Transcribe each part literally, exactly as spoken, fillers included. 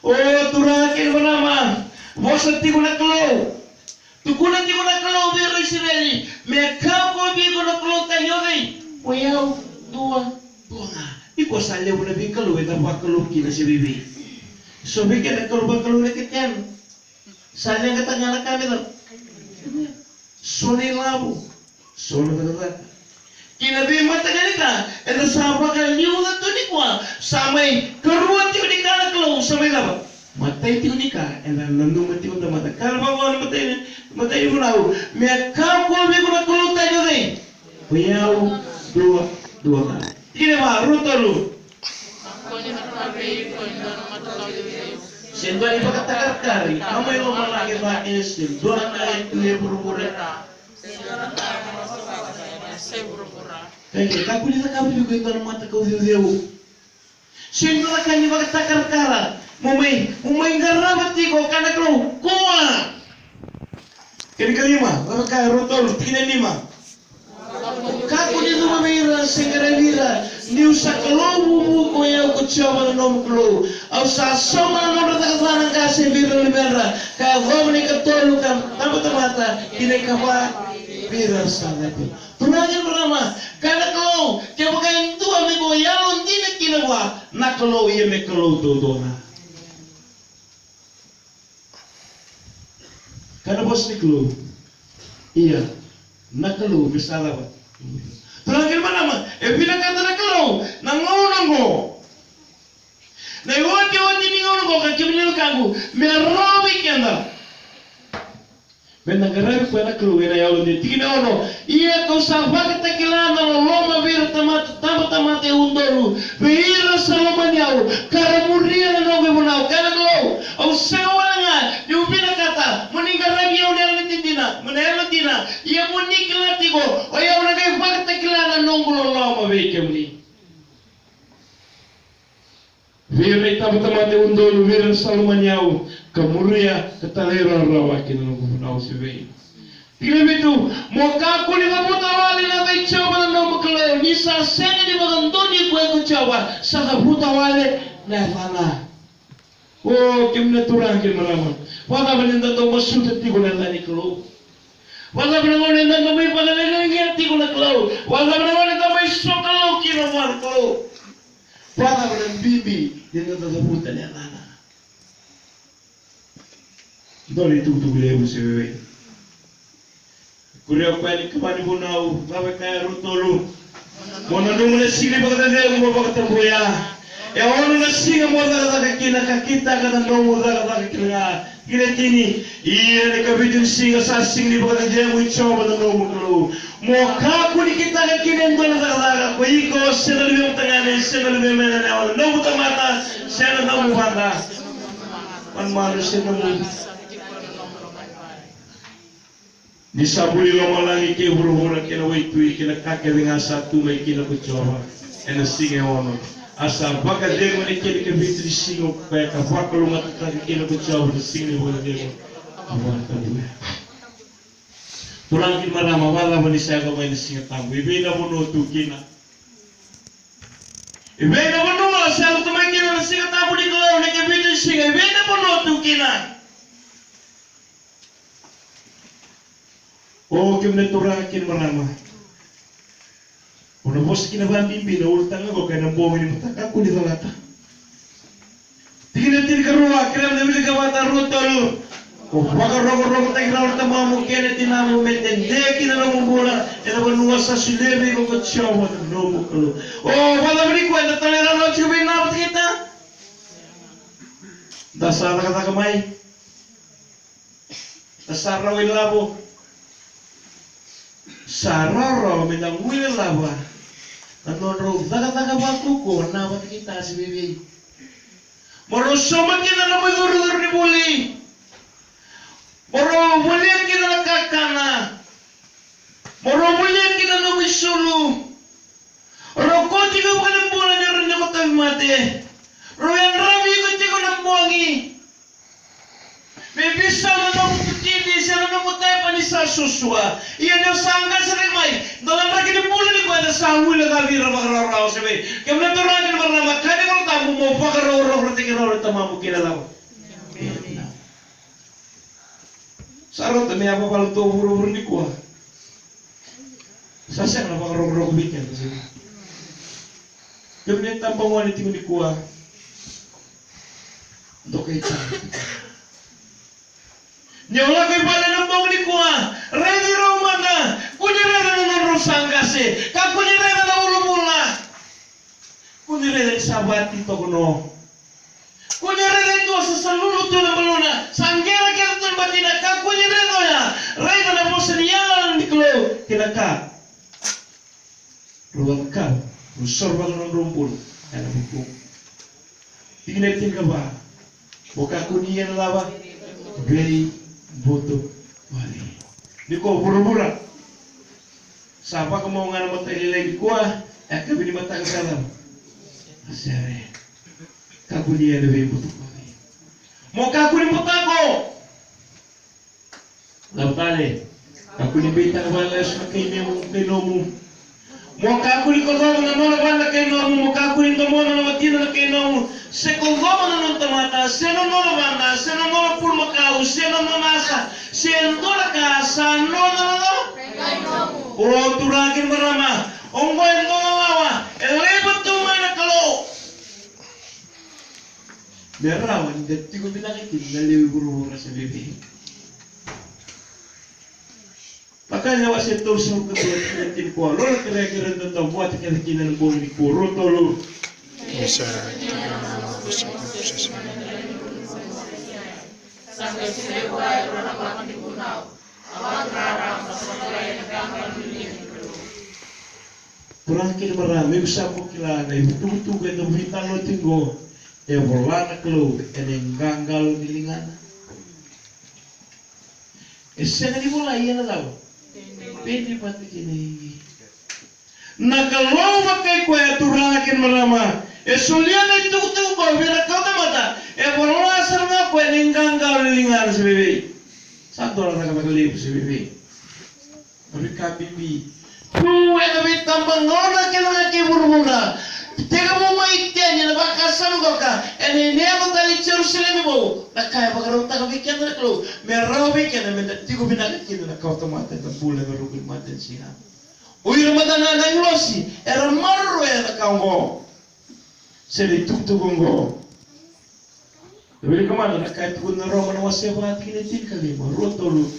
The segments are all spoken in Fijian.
O turaga kei na marama, vosa tiko na Kalou. Tukuna tiko na Kalou vei ira na Isireli, me kakua vei iko na kalou tani o cei? O yau dua, dua ga. Iko sa levu na veikalou e da vakalou kina se veivei. So vei keda na kalou vakalou na ketena. Sa leqataka ga na ka me cava? So na ilavo, so na cakacaka. Kei na veimataqali ka eda sa vakaliuca tu nikua, sa mai karua tiko ni ka na Kalou, sa mai cava? Matai tiko ni ka eda nanuma tiko na tamata. Ka na vavau na matai, matai ni vunau. Me kakua vei iko na kalou tani o cei? O yau dua, dua ga. Tikina va, rua, tolu. Kakua ni caka vei iko e dua na mataqali ceuceu, se dua na ivakatakarakara, a mai lomalagi cake, se dua na ka e tu e vuravura. Se dua na ka e vuravura. Kakua ni caka vei iko e dua na mataqali ceuceu. Se dua na ka ni vakatakarakara, mo mai, mo mai qarava tiko, kaya na Kalou, kua. Kena ikalima, cava e kaya, rua, tolu, tikina e lima. Kakua ni cuva vei ira se qaravi ira, niu sa Kalou vuvu ko i au ko Jiova na nomu Kalou. Au sa sauma na nodra cakacaka na qase vei ira na luveda, ka yacova na ikatolu ka tabatamata ki na ikava vei ira sa cabe. Turaga kei na marama, kaya na Kalou, kevaka e dua me ko yalodina kina vua na Kalou, ia me Kalou duadua ga. Kaya na vosa ni Kalou, ia na Kalou me sa cava? Turaga kei na marama, e vinakata na Kalou na gauna oqo, na iotioti ni gauna oqo, ka kemuni na wekaqu, me rawa vei keda me da qaravi koya na Kalou ena yalo ni tikina ono. Ia kau sa vakatakila na loloma vei ira tamata, tabatamata e udolu, vei ira sa lomani au ka ra muria na noqu ivunau. Kaya na Kalou, au sega wale ga niu vinakata mo ni qaravi au na yalo ni dina, mo na yalo dina. Ia mo ni kila tiko, o yau na qai vakatakila na noqu loloma vei kemuni. Vei ira na itabatamata e udolu, vei ira sa lomani au ka muria ka talairawarawa ki na noqu vunau, se vei. Tikina vitu, mo kakua ni cavuta wale na yaca i Jiova na nomu Kalou, ni sa sega ni vakadonui koya ko Jiova, sa cavuta wale na yacana. O kemuni na turaga kei na marama, vakacava ni da dau masuta tiko na yaca ni Kalou? Vakacava na gauna eda dau mai vakaleleqea tiko na Kalou? Vakacava na gauna eda mai sokalou kina vua na Kalou? Vakacava na bibi ni da cavuta na yacana? Dua na itukutuku levu se vevei. Kuria o koya ni kava ni vunau, cava e kaya, rua, tolu. Mo nanuma na siga ni vakacecegu mo vakatabuya. E ono na siga mo cakacaka kina ka kitaka na nomu cakacaka kina ga. Tikina tini, ia na ikavitu ni siga sa siga ni vakacecegu i Jiova na nomu Kalou. Mo kakua ni kitaka kina e dua na cakacaka, ko iko se na luvemu tagane, se na luvemu yalewa, na nomu tamata, se na nomu vada. Manumanu se na nomu. Ni sa vuli lomalagi kei vuravura kei na waitui kei na ka kece ga sa tu mai kina ko Jiova ena siga e ono. A sa vakacegu ena kena ikavitu ni siga o koya ka vakalougatataka kina ko Jiova na siga ni vakacegu. A vakatabuya. Turaga kei na marama, vakacava ni sa yaco mai na Siga Tabu? I vei na vanua o tu kina? I vei na vanua sa yaco tu mai kina na Siga Tabu ni Kalou ena ikavitu ni siga? I vei na vanua o tu kina? O kemuni na turaga kei na marama, au na vosa kina vakabibi na ulutaga oqo ena bogi ni mataka, kakua ni calata. Tikina tinikarua, kerea meda wilika vata, rua, tolu. Ko vakarokorokotaki rawa na tamamu kei na tinamu me dede kina na nomu bula ena vanua sa solia vei iko ko Jiova na nomu Kalou. O vakacava ni koya eda talairawarawa tiko vei na vata kei ta? Da sa cakacaka mai. Da sa rawa ilavo. Sa rawarawa meda guilecava na nodrau cakacaka vakaukaua na vata kei ta se vevei. Mo rau sauma kina na nomu icurucuru ni vuli. Mo rau volia kina na kakana. Mo rau volia kina na nomu isulu. Rau kauti iko vaka na bula ni rau ni ko tauvimate. Rau yadravi iko tiko na bogi. Me veisau na nomu tiki se na nomu taipa ni sa suasua. Ia ni o sa qase cake mai, dua na draki ni bula ni koya eda sa guilecava vei ira vakarawarawa se vei. Kemuni na turaga kei na marama, kaya na iVolatabu mo vakarokorokotaki rawa na tamamu kei na cava? Sa rauta me yavavala tu o vuravura nikua. Sa sega na vakarokoroko vei keda. Kemuni tabagone tiko nikua. Dokai tale. Ni o lako i vale na bogi nikua, raici rau mada, kua ni raica na nodrau sa qase, ka kua ni raica na uluvula. Kua ni raica ni sa vakatitokono. Kua ni raica e dua sa salulu tu na baluna, sa qera kece tu na batina, ka kua ni raica oya. Raica na vosa ni yalayala ni Kalou kei na ka rau a cakava, rau sorovaka na nodrau bula ena vukuqu. Tikina e tinikava. Mo kakua ni ia na cava? Veibutubutu. Ni ko vuravura. Sa vakamau ga na mataka lailai nikua, e ka vini mataka sa cava? Sere. Kakua ni ia na veibutubutu. Mo kakua ni butako. Cava tale? Kakua ni beitaka vakalesu na kai nomu, kai nomu. Mo kakua ni kocova na nona vale na kai nomu, mo kakua ni domona na watina na kai nomu. Se kocova na nona tamata, se na nona vana, se na nona pulumakau, se na nona asa, se dua na ka sa nona na nona. O turaga kei na marama, oqo e dua na lawa e laiva tu mai na Kalou. Me rawa ni da tiko vinaka kina na lewe i vuravura sa vivi. Vaka na wase tolusagavulu ka dua, tikina e tinikua. Rau na kerea kina na dau vata kece kina na bogi nikua. Rua, tolu. Turaga kei na marama, iko sa bau kila na itukutuku eda veitalanoa tiko qo, e vola na Kalou ena iqaqalo ni ligana. E sega ni vola ia na cava? Pede vata kei na igi. Na Kalou vakai koya, turaga kei na marama, e solia na itukutuku qo vei ira na kawatamata, e vola sara ga o koya ena iqaqalo ni ligana se vevei. Sa dua na cakacaka levu se vevei. Na veika bibi. Tu ena veitabagauna kece ga kei vuravura. Tekivu mai Iteni ena vakasama qoka, ena ineva tale i Jerusalemi vou. Na ka e vakarautaka vei keda na Kalou me rawa vei keda meda tiko vinaka kina na kawatamata eda bula ena ruku ni matanisiga. O ira mada ga na agilosi era maroroya na ka oqo. Se na itukutuku oqo. Da wilika mada na ka e tukuna na Roma na wase va, tikina e tinikalima, rua, tolu.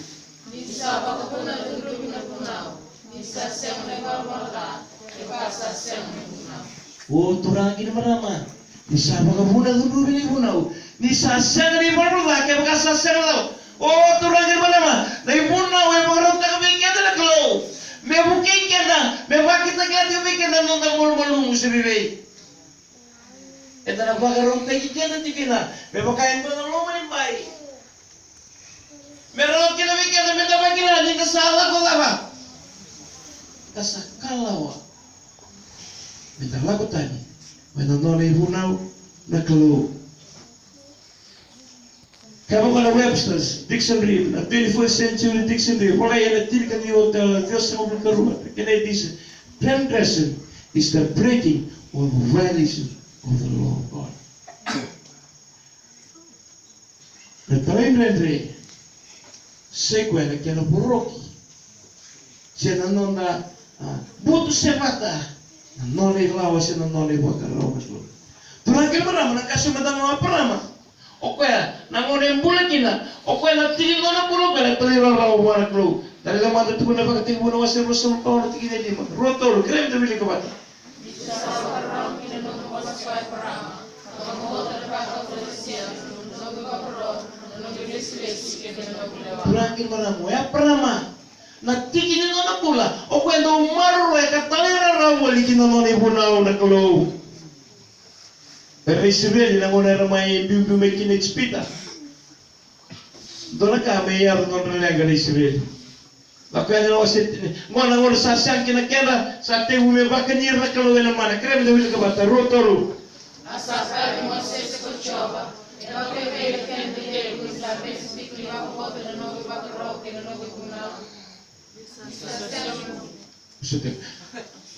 Ni sa vakavuna cudruvi na vunau, ni sa sega na ivalavala ca, kevaka sa sega na ivunau. O turaga kei na marama, ni sa vakavuna cudruvi na ivunau, ni sa sega na ivalavala ca, kevaka sa sega na ivunau. O turaga kei na marama, na ivunau e vakarautaka vei keda na Kalou me vukei keda, me vakatakilai vei keda na noda malumalumu se vevei. Eda na vakarautaki keda tiko kina me vaka e dua na loma ni bai. Me rawa kina vei keda meda vakila ni da sa lako cava? Da sa kalawa meda lako tani mai na nona ivunau na Kalou. Kevaka na Webster's Dictionary, na twenty-first century dictionary, volai ena tinikaciwa, ciwasagavulu ka rua, kena e disa, transgression is the breaking or violation of the law of God. Na talaidredre sai koya na kena voroki se na noda, a, butu sevata na nona ilawa se na nona ivakarau na Kalou. Turaga kei na marama, na qase mada ga o Eparama. O koya na gauna e bula kina, o koya na tiki ni nona bula, o koya na talairawarawa vua na Kalou. Da raica mada, tukuna na Vakatekivu na wase ruasagavulu ka ono, tikina e lima. Rua, tolu, kerea meda wilika vata. Ni sa vakarau ki na noqu vosa, ko Eparama, ka vakabauta na vakauta ni siga, na noqu ivakaro, na noqu ilesilesi kei na noqu lewa. Turaga kei na marama, o Eparama, na tiki ni nona bula, o koya dau maroroya ka talairawarawa voli ki na nona ivunau na Kalou. Era na Isireli na gauna era mai biubiu mai kina Ijipita. Dua na ka me yaco nodra leqa na Isireli. Lako yani na wase tini. Qo na gauna sa sega kina kedra, sa tekivu me vakani ira na Kalou ena mana. Kerea meda wilika vata, rua, tolu. A sa kaya vei Mosese ko Jiova, e vakaevei na kena dede, ko ni sa bese tiko ni vakabauta na noqu ivakaro kei na noqu ivunau?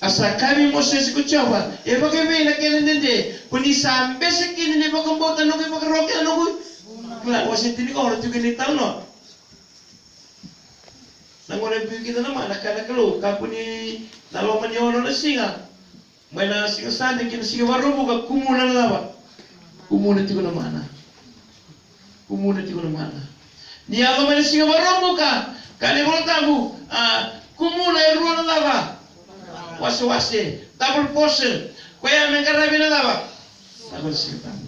A sa kaya vei Mosese ko Jiova, e vakaevei na kena dede, ko ni sa bese kina ni vakabauta na noqu ivakaro kei na noqu? Kila, wase tini ka ono tiko ni talanoa. Na gauna e biu kina na mana, kaya na Kalou, kakua ni na loma ni ono na siga, mai na siga Sade ki na siga Vakaraubuka, kumuna na cava? Kumuna tiko na mana. Kumuna tiko na mana. Ni yaco mai na siga Vakaraubuka, kaya na iVola Tabu, a, kumuna e rua na cava? Wasewase, double portion. Koya me qaravi na cava? Cava na siga Tabu.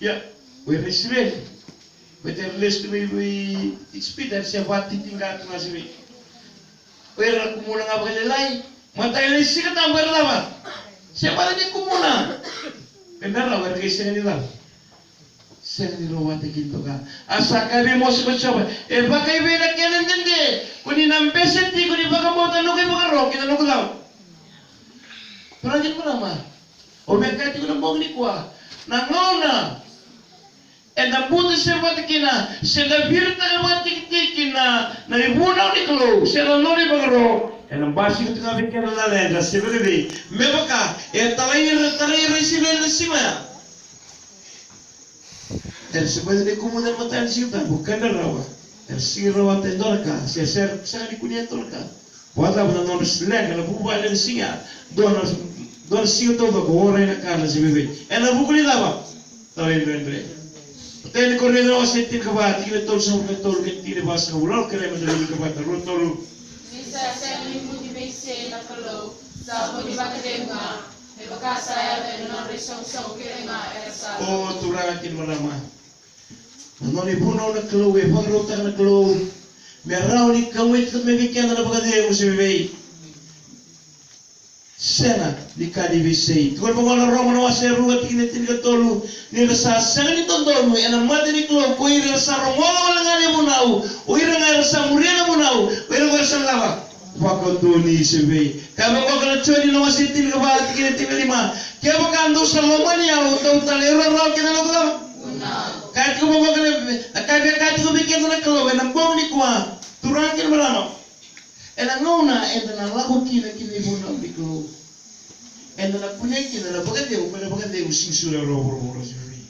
Ia, o ira na Isireli, baleta era lesu tu mai vei Ijipita, era se vakatitiqa tu ga se vei. O ira na kumuna ga vakalailai, matai ni Siga Tabu era cava? Se vale ni kumuna. Eda rawa, era qai sega ni cava? Sega ni rawata kina toka. A sa kaya vei Mose ko Jiova, e vakaevei na kena dede, ko ni na bese tiko ni vakabauta noqu ivakaro kei na noqu cava? Turaga kei na marama, au via kaya tiko na bogi nikua, na gauna eda buta se vata kina, se da viritaka vakatikitiki na, na ivunau ni Kalou, se na nona ivakaro, ena basika tu ga vei keda na leqa, se vei, me vaka e talai ira, tarai ira Isireli na siga ya. Era se bau ni kumuna ena matai ni Siga Tabu, ka da rawa. Era sega ni rawata e dua na ka, se, se, sega ni kunea e dua na ka. Vakacava na nodra leqa na vuvale na siga, dua na, dua na siga taucoko, o ira na ka na se vevei. Ena vuku ni cava? Talaidredre. Matai ni Korinica na wase tinikava, tikina tolusagavulu ka tolu kei na tinikava sagavulu, au kerea me da wilika vata, rua, tolu. Ni sa sega ni buli vei Isei na Kalou, sa buli vakacegu ga, me vaka sa yaco ena nodra isoqosoqo kece ga era sa. O turaga kei na marama. Na nona ivunau na Kalou, e vakarautaka na Kalou me rawa ni kauwaitaka mai vei keda na vakacegu se vevei. Sega ni ka ni veisei. Tukuna vaqo na Roma na wase rua tikina tinikatolu, ni ra sa sega ni dodonu ena mata ni Kalou ko ira era sa rogoca wale ga na ivunau, o ira ga era sa muria na vunau, o ira ga era sa cava? Vakadonui se vevei. Ka vaqo na Joni na wase tinikava tikina tinikalima, kevaka dou sa lomani au, dou talairawarawa kei na noqu cava? Ka tiko vaqo na, ka via ka tiko vei keda na Kalou ena bogi nikua, turaga kei na marama. Ena gauna eda na lako kina ki na ivunau ni Kalou, eda na kunea kina na vakacegu, me na vakacegu sega ni sureti ena vuravura se vevei.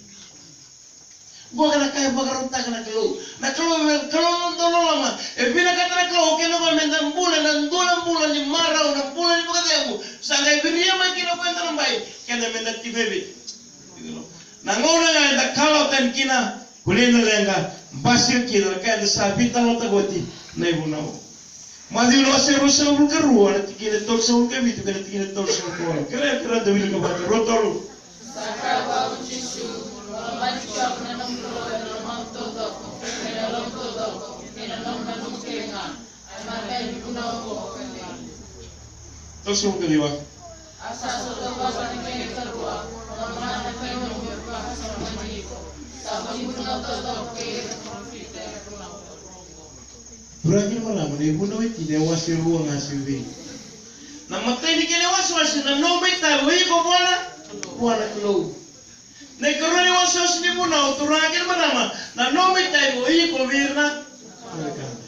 Qo ka na ka e vakarautaka na Kalou. Na Kalou, na Kalou na dau loloma. E vinakata na Kalou kei na vaka me da bula na dua na bula ni marau, na bula ni vakacegu. Sa qai viria mai kina ko eda na bai, keda me da tiko e vei. Na gauna ga eda kalawa tani kina, kunei na leqa, basika kina na ka eda sa veitalanoataka oti na ivunau. Maciu na wase ruasagavulu ka rua, na tikina tolusagavulu ka vitu kei na tikina tolusagavulu ka ono. Kerea, kerea da wilika vata, rua, tolu. Sa kaya vua ko Jisu, lomani Jiova na nomu Kalou ena lomamu taucoko, ena yalomu taucoko, ena nomu nanuma kece ga. Tolusagavulu ka ciwa. A sa sotava na kena ikarua, lomana na kai Jiova me vaka sa lomani iko. Sa buli vunau taucoko kei ira na parofita ena vunau taucoko. Turaga kei na marama, na ivunau e tini e wase rua ga se vei. Na imatai ni kena iwasewase, na nomu itavi o iko vua na, vua na Kalou. Na ikarua ni iwasewase ni vunau, turaga kei na marama, na nomu itavi o iko vei ira na wekada.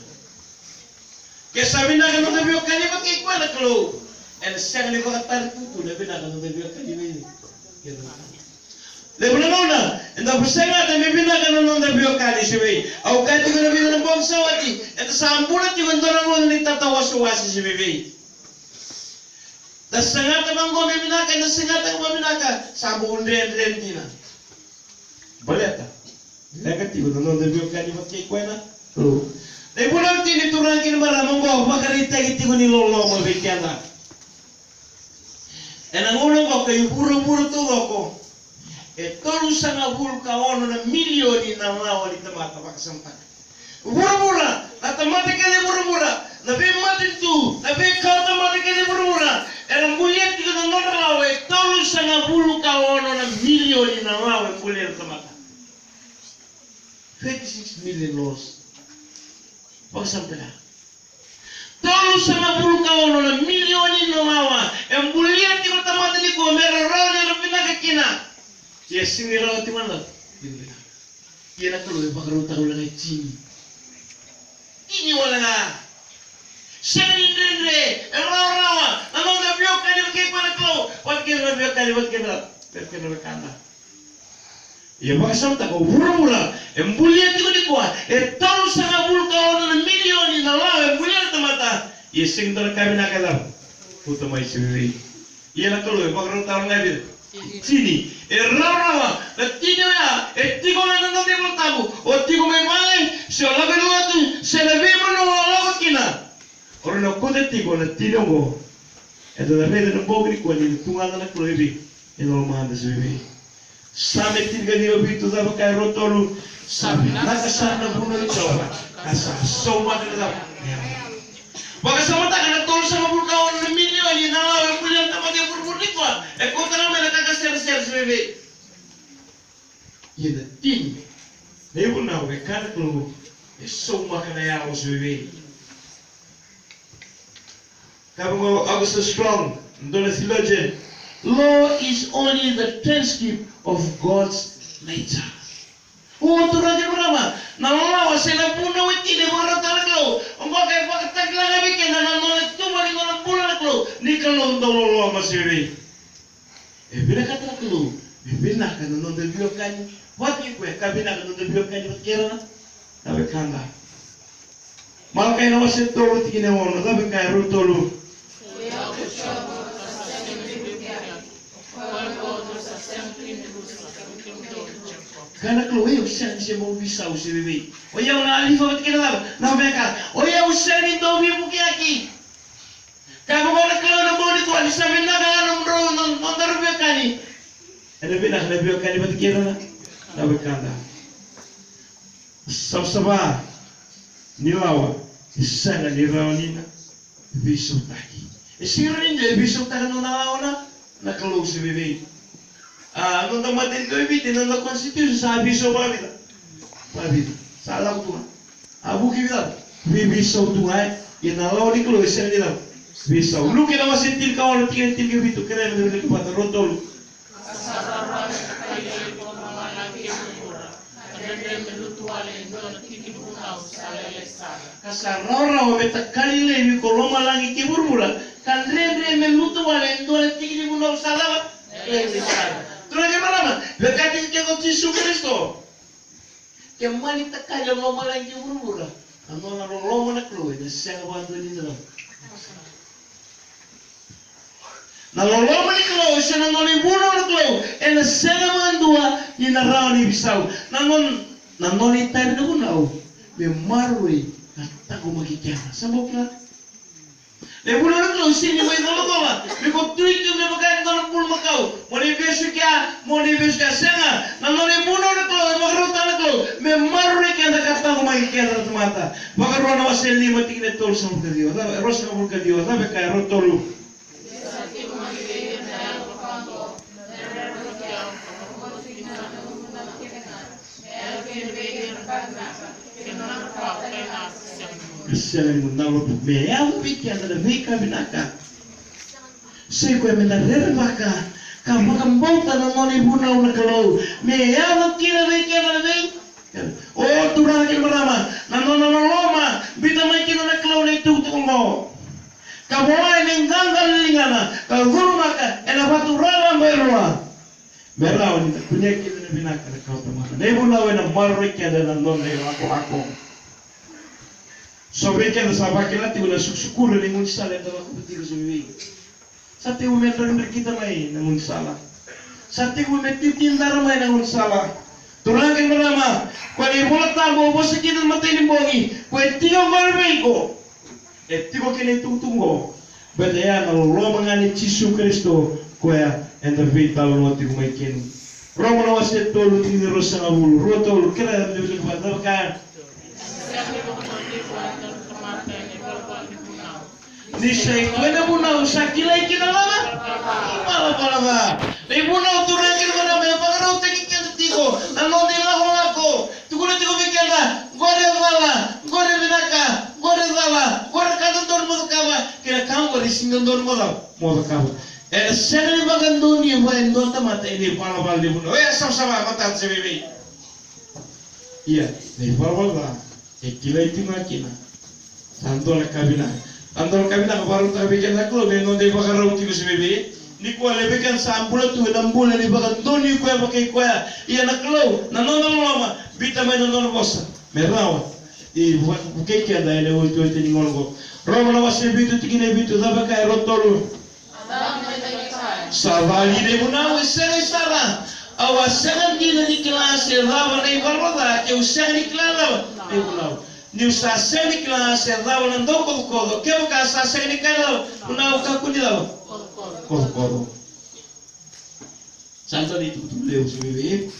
Ke sa vinaka na noda veiwekani vata kei koya na Kalou, ena sega ni vakatara tu na vinaka na noda veiwekani vei ira na wekada. Levu na gauna eda segata me vinaka na noda veiwekani se vei. Au kaya tiko ena vica na bogi sa oti, eda sa bula tiko ena dua na gauna ni tatawasewase se vei. Da segata vaqo me vinaka, eda segata vaqo me vinaka, sa bau dredre dina. Baleta leqa tiko na noda veiwekani vata kei koya na Kalou. Na ivunau e tini, turaga kei na marama, oqo vakaraitaki tiko ni loloma vei keda. Ena gauna oqo ka i vuravura taucoko, e tolusagavulu ka ono na milioni na lawa ni tamata, vakasamataka. Vuravura, na tamata kece e vuravura, na veimatanitu, na veikawatamata kece e vuravura, era bulia tiko na nodra lawa, e tolusagavulu ka ono na milioni na lawa e bulia na tamata. Twenty-six million laws. Vakasamataka. Tolusagavulu ka ono na milioni na lawa e bulia tiko na tamata nikua me ra rawa ni ra vinaka kina. Ia sega ni rawa tiko na vinaka. Ia na Kalou e vakarautaka wale ga e tini. Tini wale ga. Sega ni dredre, e rawarawa na noda veiwekani vata kei koya na Kalou, vata kei na veiwekani vata kei na, vata kei na wekada. Ia vakasamataka, o vuravura e bulia tiko nikua e tolusagavulu ka ono na milioni na lawa e bulia Ia sega ni dua na ka vinaka e cava? Kauta mai se vevei. Ia na Kalou e vakarautaka ga e vica? E tini. E rawarawa na tini oya, e tiko ga na noda iVolatabu. O tiko mai vale, se o lako i lotu, se na veivanua o lako kina, o rawa ni kauta tiko na tini oqo. Eda na raica na bogi nikua ni na tugana na Kalou e vei, e na lomada se vevei. Same tinikaciwa vitu, cava e kaya? Rua, tolu. Sa vinaka sara na vunau i Jiova, ka sa saumaki na cava? Vakasamataka na tolusagavulu ka ono na milioni na lawa e bulia na tamata e vuravura nikua, e kauta ga mai na ka ka serasera se vevei. Ia na tini na ivunau e kaya na Kalou, e saumaka na yalo se vevei. Kaya vaqo o Augustus Strong, dua na theologian, "Law is only the transcript of God's nature." O turaga kei na marama, na lawa se na vunau e tini e vakarautaka na Kalou, oqo ka e vakatakila ga vei keda na nona tuvaki, nona bula na Kalou, ni Kalou dau loloma se vevei. E vinakata na Kalou me vinaka na noda veiwekani vata kei koya, ka vinaka na noda veiwekani vata kei ira na wekada. Malakai na wase tolu, tikina e ono, cava e kaya? Rua, tolu. Kaya na Kalou, o yau sega ni se bau veisau se vevei. O yau na Alifa vata kei na cava? Na Omeka. O yau sega ni dau veivukiyaki. Kaya vaqo na Kalou ena bogi nikua, ni sa vinaka ga na nomudrau, na nodaru veiwekani, ena vinaka na veiwekani vata kei ira na wekada. Savasava ni lawa e sega ni rawa ni na veisautaki. E sega ni rawa ni na veisautaka na nona lawa na Kalou se vevei. A, noda matanitu e Viti, na noda constitution sa veisau vakavica? Vakavica. Sa lako tu ga. A vuki vica? Veiveisau tu ga, e. Ia na lawa ni Kalou e sega ni cava? Veisau. Luke na wase tinikaono, tikina tinikavitu, kerea me da wilika vata, rua, tolu. Ka sa rawarawa me takali laivi ko lomalagi kei vuravura, ka dredre me lutu wale e dua na tiki ni vunau sa lailai sara. Ka sa rawarawa me takali laivi ko lomalagi kei vuravura, ka dredre me lutu wale e dua na tiki ni vunau sa cava? Lailai sara. Turaga kei na marama, veiwekani kece o Jisu Karisito. Ke mani takali na lomalagi kei vuravura, na nona loloma na Kalou ena sega vakadua ni na cava? Na loloma ni Kalou se na nona ivunau na Kalou ena sega vakadua ni na rawa ni veisau. Na nona, na nona itavi na vunau me maroroi ka taqomaki keda. Sa bau kila? Na ivunau na Kalou sega ni mai colacola, me ko tu i tu me vaka e dua na bulumakau, mo ni vesu kea, mo ni vesu kea, sega. Na nona ivunau na Kalou e vakarautaka na Kalou me maroroi keda ka taqomaki keda na tamata. Vakarua na wase lima, tikina e tolusagavulu ka ciwa. Cava, e ruasagavulu ka ciwa, cava e kaya? Rua, tolu. Sega ni mudu na lotu me yaco vei keda na veika vinaka. Sa i koya me da rerevaka ka vakabauta na nona ivunau na Kalou me yaco kina vei keda na vei. O turaga kei na marama, na nona loloma biuta mai kina na Kalou na itukutuku oqo. Ka vola ena iqaqalo ni ligana ka curumaka ena vatu raraba e rua. Me rawa ni da kunea kina na vinaka na kawatamata. Na ivunau ena maroroi keda ena noda ilakolako. So vei keda sa vakila tiko na sukusukuru ni gaunisala eda lako tiko, so vei. Sa tekivu me drakidrakita mai na gaunisala. Sa tekivu me titidara mai na gaunisala. Turaga kei na marama, koya na iVolatabu au vosa kina na matai ni bogi, koya e tiko qori vei iko. E tiko kina itukutuku oqo. Baleta ya na loloma ga ni Jisu Karisito, koya eda veitalanoa tiko mai kina. Roma na wase tolu, tikina e ruasagavulu, rua, tolu, kerea me da wilika vata, cava e kaya? Ni sa i koya na vunau sa kilai kina na cava? Ivalavala ca. Na ivunau, turaga kei na marama, e vakarautaki keda tiko na noda ilakolako. Tukuna tiko vei keda, qori e cala, qori e vinaka, qori e cala, qori e ka dodonu mo cakava, kei na ka qori e sega ni dodonu mo cava? Mo cakava. Ena sega ni vakadonuya e dua na tamata ena ivalavala ni vunau. Oya savasava, matata se veivei. Ia, na ivalavala ca e kilai tiko ga kina. Sa dua na ka vinaka. Sa dua na ka vinaka vakarautaka vei keda na Kalou me noda ivakarau tiko se veivei. Nikua, levu vei keda sa bula tu ena bula ni vakadonui koya vakai koya. Ia na Kalou, na nona loloma, biuta mai na nona vosa me rawa Ni vukei keda ena iotioti ni gauna oqo. Roma na wase vitu tikina e vitu, cava e kaya? Rua, tolu. Sa ca li na ivunau? E sega sara. Au a sega dina ni kila se cava na ivalavala ca, keu sega ni kila cava na ivunau. Niu sa sega ni kila se cava na daukocokoco, kevaka sa sega ni kaya na ivunau, kakua ni cava? Kocokoco. Sa dua na itukutuku levu se vei.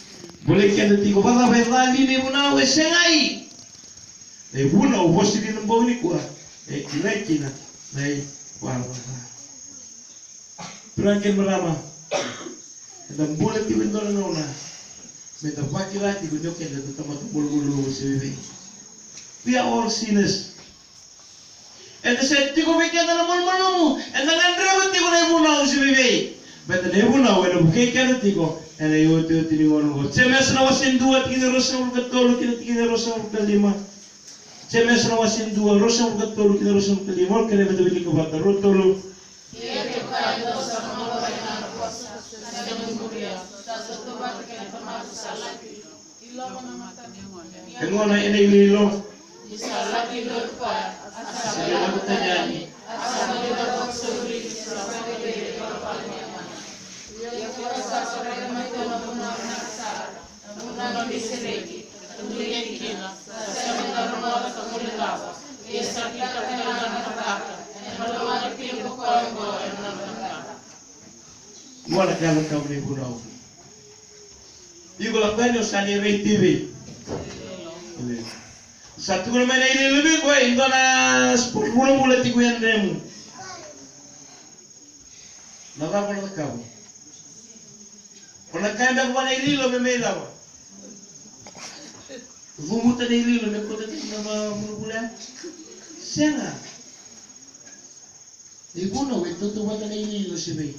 Bolei keda tiko, vakacava e ca li na ivunau? E segai. Na ivunau vosa ni bogi nikua e kilai kina na ivalavala ca. Turaga kei na marama, eda bula tiko e dua na gauna meda vakila tiko ni o keda eda tamata malumalumu se vei. We are all sinners. Eda se tiko vei keda na malumalumu, eda gadreva tiko na ivunau se vei. Baleta na ivunau ena vukei keda tiko ena iotioti ni gauna oqo. Jemesa na wase dua, tikina e ruasagavulu ka tolu kei na tikina e ruasagavulu ka lima. Jemesa na wase dua, ruasagavulu ka tolu kei na ruasagavulu ka lima. Au kerea meda wilika vata, rua, tolu. Ia kevaka e dua sa rogoca na vosa, sa sega ni muria, sa tautauvata kei na tamata sa laki. E gona ena iloilo. Ni sa laki iloilo koya, a sa laki tani yani, a sa laki vakasauri, sa vakasauri ena ivalavala ni yamana. Ia koya sa solia mai na vunau vinaka sara, na vunau ni sereki, na dui kila, sa sega ni rogoca ka guilecava, ia sa kitaka na nona cakacaka, ena lomana kina ko koya oqo ena nona cakacaka. Gona ka cakava na ivunau. Iko lako yani o sa ni rai T V. Sa tukuna mai na iloilo vei iko, e dua na sport vulavula tiko e yadremu. Na cava o na cakava? O na kaya beka vua na iloilo me mai cava? Cumuta na iloilo me kauta tiko na ma-, vulavula ya? Sega. Na ivunau e tautauvata na iloilo se vei.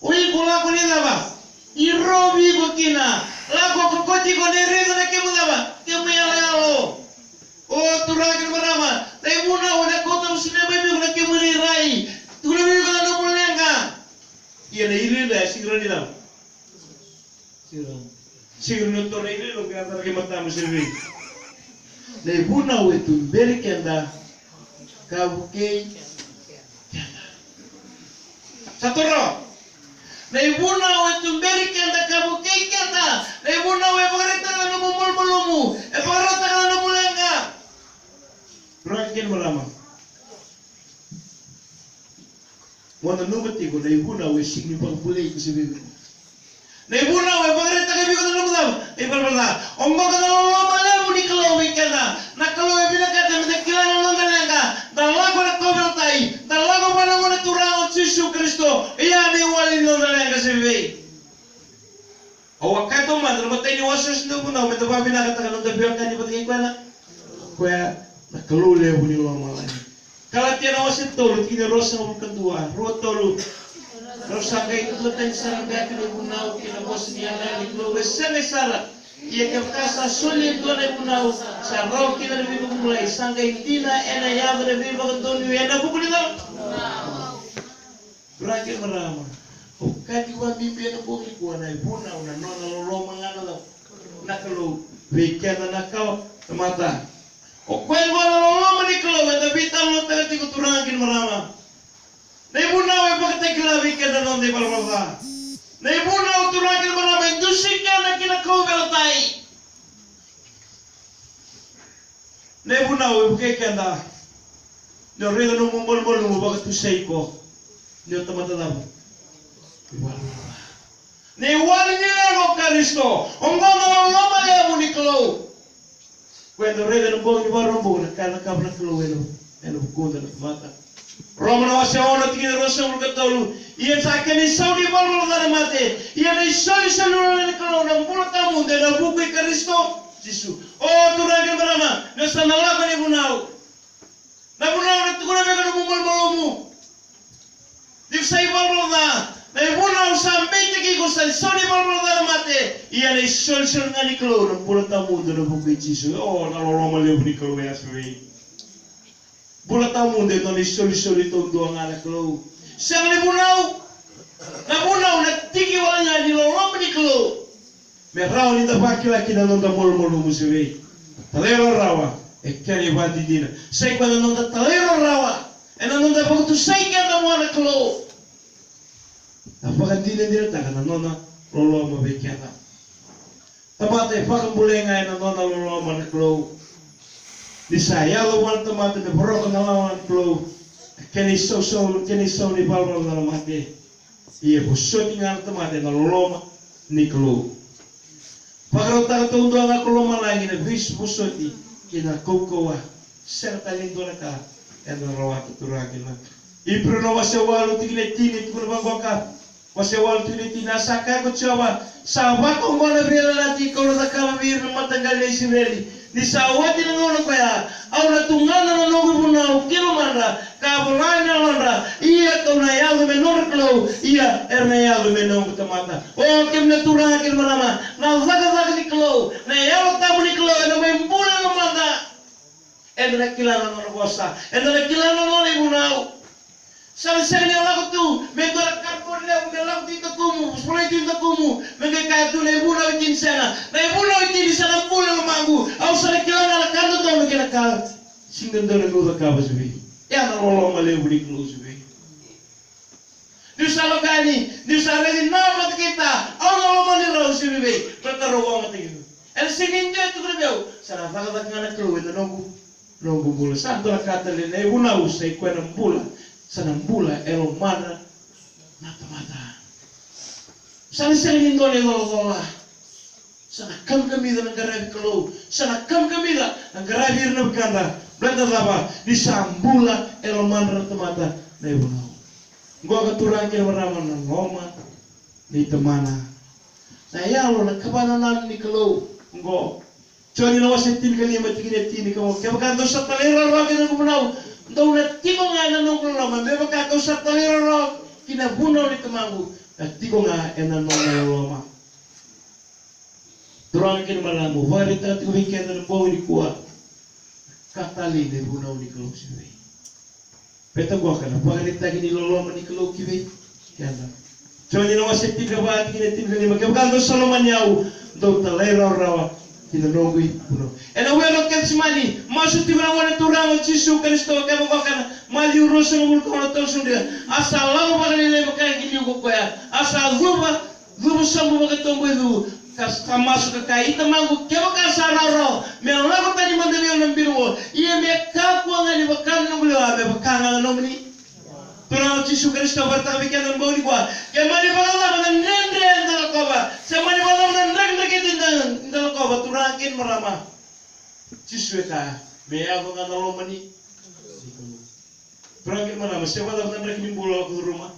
O iko lako ni cava? Irovi iko kina. Lako kokoti iko, ni raica na kemu cava? Kemu iyaloyalo. O turaga kei na marama, na ivunau ena kauta solia mai vei iko na kemu irairai. Tukuna vei iko na nomu leqa. Ia na iloilo e sega ni rawa ni cava? Sega ni rawa ni toro na iloilo, qai caka e matamu se vei. Na ivunau e tuberi keda ka vukei keda. Sa toro. Na ivunau e tuberi keda ka vukei keda. Na ivunau e vakaraitaka na nomu malumalumu, e vakaraitaka na nomu leqa. Turaga kei na marama, mo nanuma tiko, na ivunau e sega ni vakabulai iko se vei. Na ivunau e vakaraitaka vei iko na nomu cava? Na ivalavala ca. Oqo na loloma levu ni Kalou vei keda. Na Kalou e vinakata meda kila na noda leqa, da lako ena kauveilatai, da lako vua na Gone Turaga o Jisu Karisito. Ia na iwali ni noda leqa se vei. Au a kaya taumada ena imatai ni wasewase ni vunau, meda vakavinakataka na noda veiwekani vata kei koya na, koya na Kalou levu ni lomalagi. Kalatia na wase tolu, tikina e ruasagavulu ka dua, rua, tolu. Rau sa qai duatani sara beka na ivunau kei na vosa ni yalayala ni Kalou e sega sara. Ia kevaka sa soli e dua na ivunau, sa rawa kina na veivakabulai, sa qai dina ena yaco na veivakadonui ena vuku ni cava? Turaga kei na marama, au kaya tiko vakabibi ena bogi nikua, na ivunau na nona loloma ga na Kalou, na Kalou vei keda na kawa tamata. O koya gona na loloma ni Kalou eda veitalanoataka tiko, turaga kei na marama. Na ivunau e vakatakila vei keda na noda ivalavala ca. Na ivunau, turaga kei na marama, e dusi keda ki na kauveilatai. Na ivunau e vukei keda ni o raica nomu malumalumu, vakatusai iko ni o tamata cava? Ivalavala ca. Na iwali ni leqa o Karisito, oqo na loloma levu ni Kalou. Ko eda raica ena bogi ni Vakaraubuka na ka e cakava na Kalou ena, ena vukuda na tamata. Roma na wase ono, tikina e ruasagavulu ka tolu. Ia sa kena isau ni ivalavala ca na mate, ia na isolisoli ni Kalou na bula tawamudu ena vuku i Karisito Jisu. O turaga kei na marama, ni o sa na lako ena ivunau, na vunau na tukuna vei iko na nomu malumalumu ni ko sa ivalavala ca. Na ivunau sa beitaki iko, sa isau ni ivalavala ca na mate, ia na isolisoli ga ni Kalou na bula tawamudu ena vuku i Jisu. O, na loloma levu ni Kalou e a se vei. Bula tawamudu e dua na isolisoli taudua ga na Kalou. Sega ni vunau. Na vunau na tiki wale ga ni loloma ni Kalou. Me rawa ni da vakila kina na noda malumalumu se vei. Talairawarawa. E kena ivakadinadina. Sa i koya na noda talairawarawa. Ena noda vakatusai keda vua na Kalou. Na vakadinadinataka na nona loloma vei keda. Tamata e vakabulai ga ena nona loloma na Kalou. Ni sa yaco vua na tamata me voroka na lawa na Kalou. Kena isausau, kena isau ni valavala na mate. Ia vosoti ga na tamata ena loloma ni Kalou. Vakarautaka taudua ga ko lomalagi na veivosoti kei na kaukauwa. Sega tale ni dua na ka ena rawata, turaga kei na marama. Iperiu na wase walu tikina e tini, tukuna vaqo ka. Wase walu tikina e tini, a sa kaya ko Jiova, sa vaka oqo na veiyalayalati kau na cakava vei ira na mataqali na Isireli. Ni sa oti na gauna koya, au na tugana na noqu vunau ki lomadra, ka vola ena yalodra, ia kau na yaco me nodra Kalou, ia era na yaco me noqu tamata. O kemuni na turaga kei na marama, na cakacaka ni Kalou, na Yalo Tabu ni Kalou ena mai bula e lomada. Eda na kila na nona vosa, eda na kila na nona ivunau. Sa na sega ni o lako tu me dua na cardboard levu, me lako tu i dakumu, volai tu i dakumu, me qai kaya tu na ivunau e tini. Sega, na ivunau e tini sa na bula e lomaqu. Au sa na kila ga na ka dodonu kei na ka sega ni dodonu meu cakava, se vei. Ia na loloma levu ni Kalou, se vei. Niu sa lako yani, niu sa raici na mata kei ta, au na lomani rau, se vei, baleta rau ogataki au. Ena sega ni dua e tukuna vei au, sa na cakacaka ga na Kalou ena noqu, noqu bula. Sa dua na ka tale, na ivunau sa i koya na bula, sa na bula e lomadra na tamata. Sa na sega ni dua na icolacola. Sa na kamikamica na qaravi Kalou. Sa na kamikamica na qaravi ira na wekada. Baleta cava? Ni sa bula e lomadra na tamata na ivunau. Qoka, turaga kei na marama, na loma ni Tamana. Na yalo, na kava nananu ni Kalou. Qo Joni na wase tinikalima, tikina e tini, ka qo: Kevaka dou sa talairawarawa ki na noqu vunau, dou na tiko ga ena noqu loloma, me vaka kau sa talairawarawa ki na vunau ni Tamaqu, ka tiko ga ena nona loloma. Turaga kei na marama, au vakaraitaka tiko vei keda na bogi nikua, ka talei na ivunau ni Kalou, se vei. Baleta qoka na vakaraitaki ni loloma ni Kalou ki vei keda. Joni na wase tinikava, tikina e tinikalima: Kevaka dou sa lomani au, dou talairawarawa ki na noqu ivunau. Ena were o Kecisemani, masu tiko na Gone Turaga o Jisu Karisito, kevaka qoka na Maciu ruasagavulu ka ono, tolusagavulu ka dua: A sa lako vakalailai vaka e liu ko koya, a sa cuva, cuva sobu vakatobo e cucu, ka sa masu ka kaya: I Tamaqu, kevaka sa rawarawa, me lako tani mada vei au na bilo oqo, ia me kakua ga ni vaka na noqu lewa, me vaka ga na nomuni. Turaga o Jisu Karisito, vakaraitaka vei keda na bogi nikua, ke mani vakacava na dredre eda lakova, se mani vakacava na drakidrakiti eda lakova, turaga kei na marama, Jisu e kaya me yaco ga na loma ni Kalou. Turaga kei na marama, se vakacava na draki ni bula o lako curuma,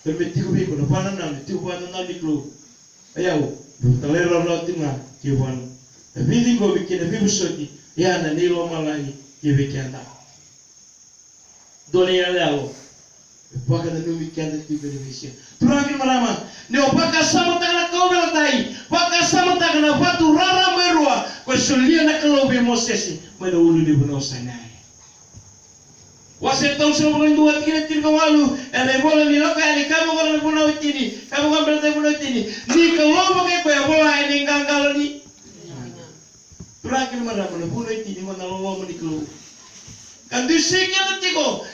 me tiko vei iko na vakanananu, tiko vakanananu ni Kalou. O yau, meu talairawarawa tiko ga ki vua na veiciqomi kei na veivosoti, ia na nei lomalagi ki vei keda. Dua na iyaloyalo e vakananumi keda tiko ena veisiga. Turaga kei na marama, ni o vakasamataka na kauveilatai, vakasamataka na vatu raraba e rua ko e solia na Kalou vei Mosese mai na ulunivanua o Saineai. Wase tolusagavulu ka dua, tikina e tinikawalu, ena ivola ni Lako Yani, ka vaka na vunau e tini, ka vaka baleta na vunau e tini: Ni Kalou vakai koya, vola ena iqaqalo ni. Turaga kei na marama, na vunau e tini qo na loloma ni Kalou. Ka dusi keda tiko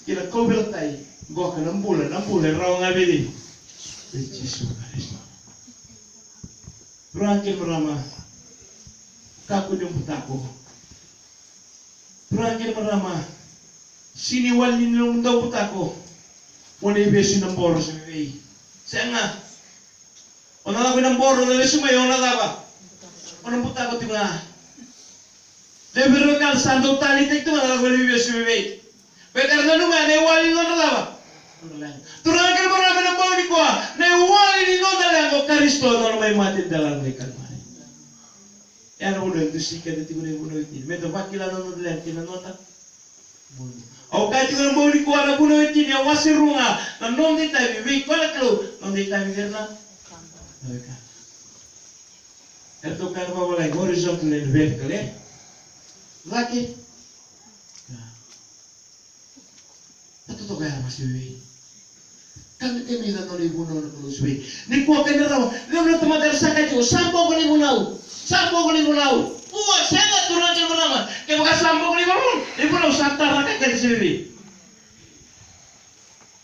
ki na kauveilatai, qoka na bula, na bula e rawa ga vei cei? Vei Jisu Karisito. Turaga kei na marama, kakua ni o butako. Turaga kei na marama, sega ni wali ni nomu dau butako mo na ivesu ina boro se vei. Sega. O na lako ina boro, o na lesu mai, o na cava? O na butako tiko ga. Levu era na ka sa dau taleitaki tu ga na lako ina ivesu vei. Baleta era nanuma na iwali ni nodra cava? Nodra leqa. Turaga kei na marama, ena bogi nikua, na iwali ni noda leqa o Karisito, nona mai mate e delana mai Kalivari. Ia na vunau e dusi keda tiko na ivunau e tini, meda vakila na noda leqa kei na noda. Au kaya tiko na bogi nikua, na vunau e tini e wase rua ga na noda itavi vei koya na Kalou, noda itavi vei ira na wekada. Eratou kaya na vavalagi, horizontal and vertical, e? Cake. Ka totoka ya, ma se vei. Ka me kemuni na nona ivunau na Kalou, se vei. Nikua kena rawa, levu na tamata era sa kaya tiko, sa boko na ivunau. Sa boko na ivunau. Ua, sega, turaga kei na marama. Kevaka sa boko na ivunau, ivunau sa taraka kece se vei.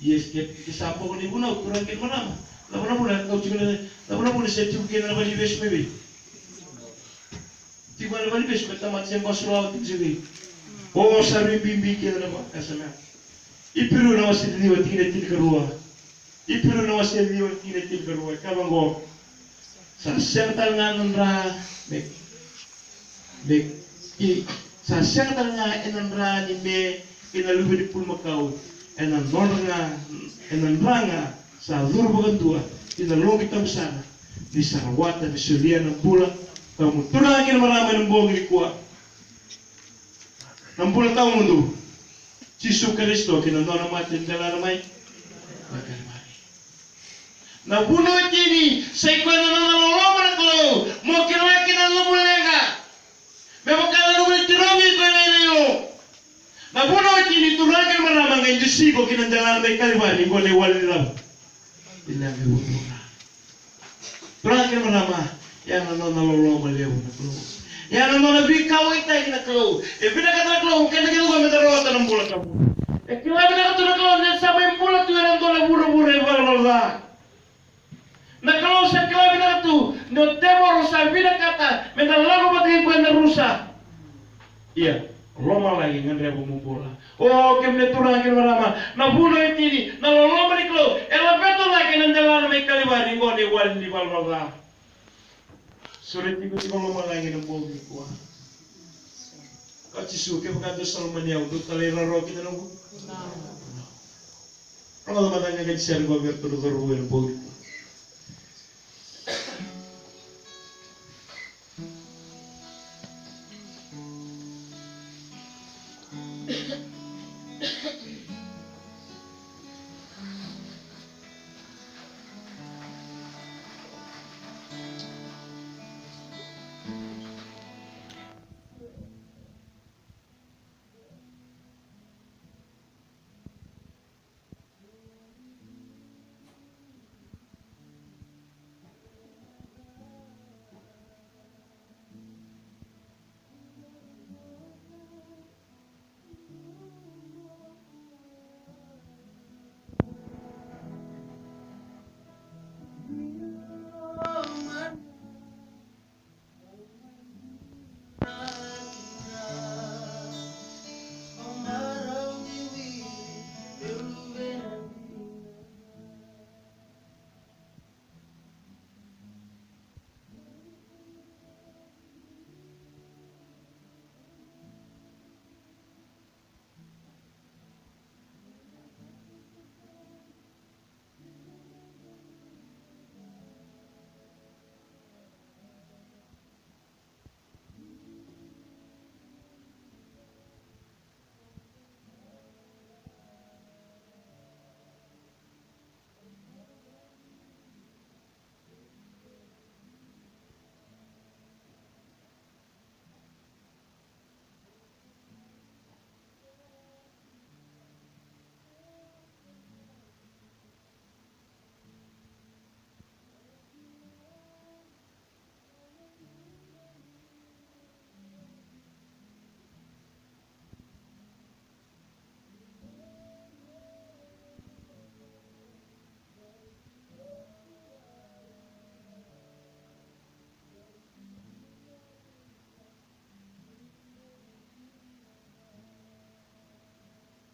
Yes, ke, ke sa boko na ivunau, turaga kei na marama. Cava na vuna, kau tiko na, cava na vuna se tiko kina na vale ni vesu mai vei? Tiko na vale ni vesu me tamata se basu rawa tiko se vei? O, sa rui bibi kina na vakasama. Iperiu na wase ciwa, tikina tinikarua. Iperiu na wase ciwa, tikina tinikarua. E kaya vaqo. Sa sega tale ga na dra me, me ki, sa sega tale ga ena dra ni me kei na luve ni pulumakau, ena nodra ga, ena dra ga sa curu vakadua ki na loqi tabu sara, ni sa rawata me solia na bula tawamudu. Turaga kei na marama, ena bogi nikua, na bula tawamudu. Jisu Karisito kei na nona mate ni delana mai na Kalivari. Na vunau e tini, sa i koya na nona loloma na Kalou, mo kila kina na nomu leqa. Me vaka na nomu itirovi iko ena ilailo. Na vunau e tini, turaga kei na marama, qai dusi iko kina delana mai Kalivari, qo na iwali ni cava? Ni leqa i vuravura. Turaga kei na marama, ya na nona loloma levu na Kalou. Ya na nona veikauwaitaki na Kalou. E vinakata na Kalou, keda kece qo meda rawata na bula tawamudu. E kila vinaka tu na Kalou ni sa mai bula tu ena dua na vuravura ivalavala ca. Na Kalou sa kila vinaka tu ni o tevoro sa vinakata meda lako vata kei koya ena rusa. Ia, lomalagi gadreva mo bula. O, kemuni na turaga kei na marama, na vunau e tini, na loloma ni Kalou, e laveta cake na delana mai Kalivari, qo na iwali ni valavala ca. Sureti iko tiko lomalagi ena bogi nikua. Ka Jisu, kevaka dou sa lomani au, dou talairawarawa kina na vu. Rogoca mada ga na qai sere qo vei iratou na cauravou ena bogi nikua.